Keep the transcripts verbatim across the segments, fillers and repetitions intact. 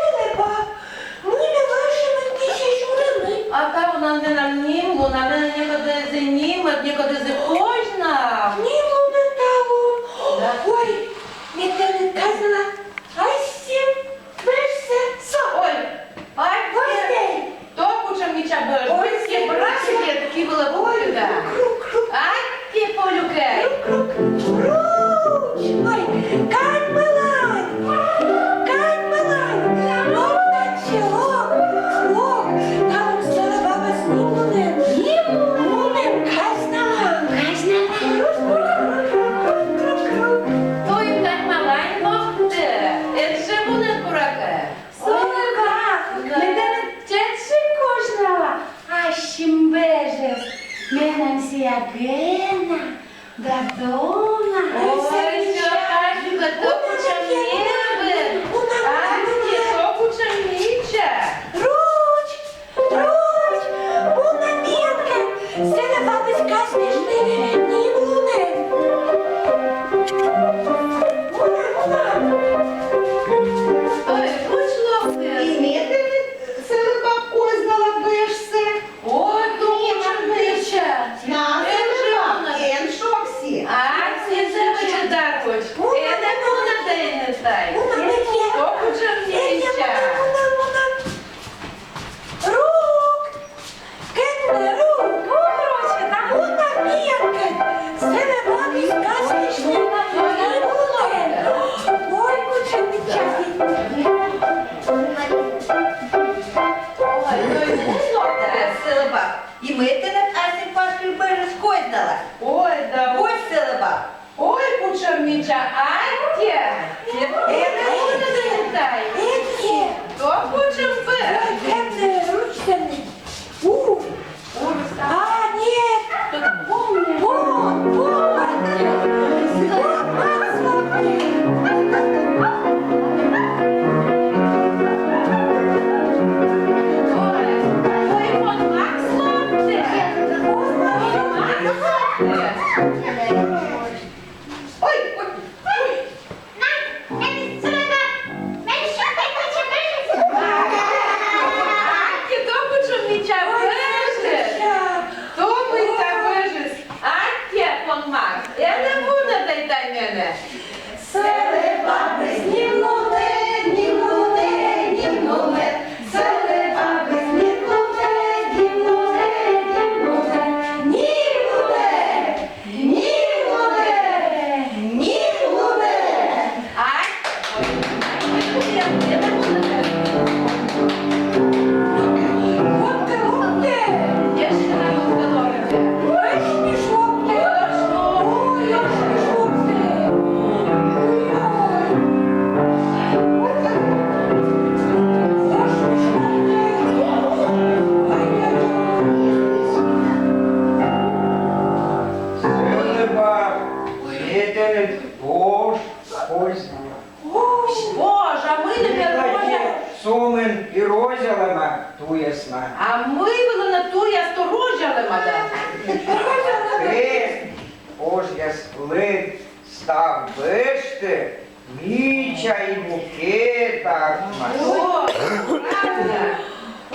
Сӧлӧ баб, мый ме вӧча, мися, сюрӧмыд? А талун менам нимлун, а менӧ некод эз и нимӧд, некод эз и козьнав. Нимлунӧн талун. Да. Ой, ме тэныд казьнала ассьым бӧжсӧ. Со. Ой, аттьӧ. Гостей. То кутшӧм мича бӧж. Ой, гостьӧй браслет ки вылӧ пуктӧ да. Аттьӧ, Полюкӧй. Руч, ой, кань мылань, кань мылань. Лок татчӧ, лок, лок. Талун сӧлӧ бабӧс нимлунӧн, нимлунӧн казьналам, казьналам. Туй кань мылань локтӧ, эн жӧ мунӧд, буракӧ? Сӧлӧ баб, ме тэныд тшӧтш козьнала ассьым бӧжӧс. Менам сійӧ гӧна да дона. Ой, сійӧ кадык то кутшӧм небыд. Аттьӧ, то кутшӧм мича. Руч, руч, муна миянкӧд. Сӧлӧ бабыс казьтыштӧ нимлунӧн. Муна, муна. Ой, руч локтӧ. И ме тэныд, сӧлӧ баб, козьнала бӧжсӧ. Ой, то кутшӧм мича. На, сӧлӧ баб, эн шогсьы. Аттьӧ, сӧлӧ баб, даруч. Эн мунӧ да эн тай. То кутшӧм мича. Рук! Кӧть рук! Муна миянкӧд! Сӧлӧ бабыс казьтыштӧ нимлунӧн. Ой, кутшӧм мича. Ой, ой, ой, сӧлӧ баб. И ме тэныд ассьым паськыд бӧжӧс козьнала. Ой, да. Ой, сӧлӧ баб. Ой, кутшӧм мича, аттьӧ! Эн мунӧ да эн тай. То кутшӧм бӧж. Ой, кӧть руч сэні. Ур. Ур. А, нет. Пон, пон, пон. Пон, пон. Ой, ой, ой. Аттьӧ, то кутшӧм мича бӧжыс. То мича бӧжыс. Аттьӧ, пон мар. Эн мунӧ да эн тай менӧ. Сӧлӧ бабыс нимлунӧн, нимлунӧн, нимлунӧн. Сӧлӧ бабыс нимлунӧн, нимлунӧн, нимлунӧн, нимлунӧн. Нимлунӧн! Нимлунӧн! Ай! Локтӧ, локтӧ! Сӧлӧ баб, ме тэныд вож козьнала. Вож, а мый нӧ розя? Сӧмын и розялӧма туясӧн. А мый вылын нӧ туяс то розялӧма да? Крест, вожъяс лӧг, став бӧжтӧ мича и букет артмас. О, правда.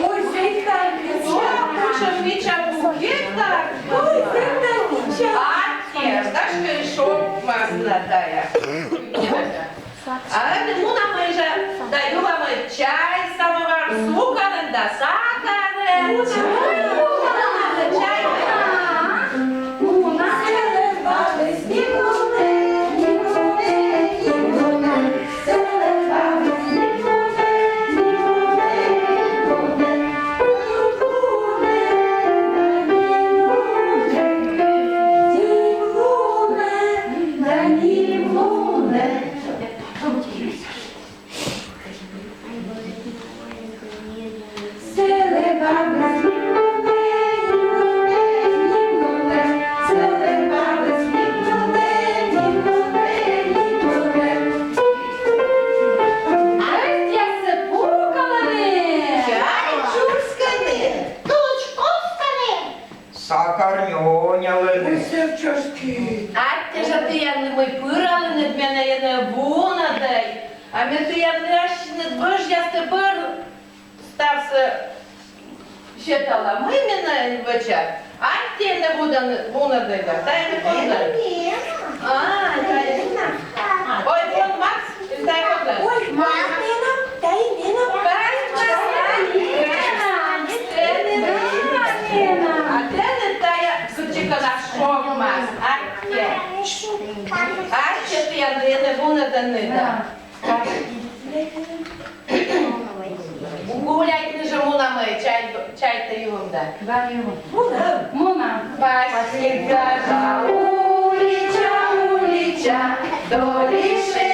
Ой, зэв кыдзи. О, кутшӧм мича букет артмас. Ой, зэв кыдзи. Аттьӧ, гашкӧ, и шогмас на тая. А ӧні мунам жӧ да юам чай, самӧвар сукӧрӧн да сакӧрӧн. Чай. Сакар нёнялӧны. Аттьӧ жӧ тіянлы, мый пыралінныд менӧ ӧні вунӧдӧй. А ме тіянлы ассьыныд вӧжъястӧ бӧр ставсӧ сетала. Мый менӧ вӧчад? Аттьӧ ӧні вунӧдӧй да. Тайӧ ӧні кондӧй. А, тайӧ. Ой, вон Макс, тайӧ кондӧй. Ой, Макс, менам, тайӧ менам. Кай, кай, кай. А тэнӧ тайӧ кытчӧкӧ на шогмас. Аттьӧ. Аттьӧ тіянлы, ӧні вунӧдӧны да. Гуляйтны жӧ мунам, чай, чайтӧ юам да. Да, юам. Мунам. Мунам. Пасека жӧ улича, улича, дорысь